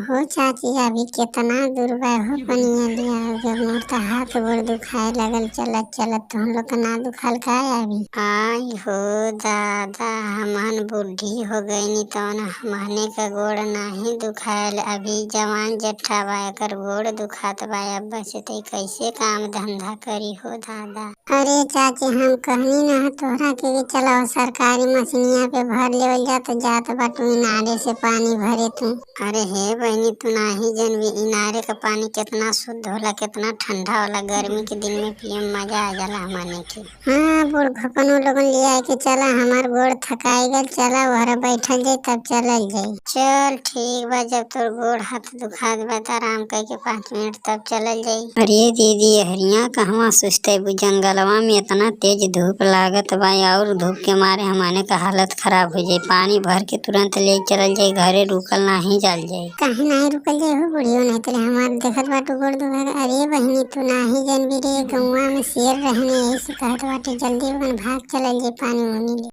हो चाची, अभी केतना दूर बा हो पनिया लियावे के? मोर त हाथ गोड़ दुखाए लगल चलत चलत। तुहन लोग के ना दुखाल का अभी? आई हो दादा, हमहन बुढ़ी हो गईनी तवन हमहने क गोड़ नाही दुखायल। अभी जवान जट्ठा बा, एकर गोड़ दुखात बा। अब से त ई कैसे काम धंधा करी हो दादा। अरे चाची, हम कहनी ना तोहरा के कि चला सरकारी मशीनिया पे भर लेवल जात, जात बाटू इनारे से पानी भरे तू। अरे हे बहिनी, तू नाही जनबी इनारे क पानी केतना शुद्ध होला, केतना ठंडा होला। गर्मी के दिन में पिए में मजा आ जाला हमने के। हाँ, बूढ़ घपनो लोगन लिया के चला, हमार गोड़ थकाई गल। चला वहरा बैठल जाई तब चलल जाई। चल ठीक बा, जब तोर गोड़ हाथ दुखात बा त आराम करके 5 मिनट तब चलल जाई। अरे दीदी, हरिया कहवा सुस्तैबू? जंगलवा में इतना तेज धूप लागत बा और धूप के मारे हमने का हालत खराब हो जाई। पानी भर के तुरंत ले चलल जाई घरे, रुकल नाही जाल जाई। काहे नाही रुकल जाई हो बुढ़ियो? नहीं तोरे हमार देखत बाटू गोड़ दुखा। अरे बहिनी, तू नाही जनबी रे, गौवा में शेर रहने, यही से कहत बाटे जल्दी ओगन भाग चलल जाई पानी उनी ले।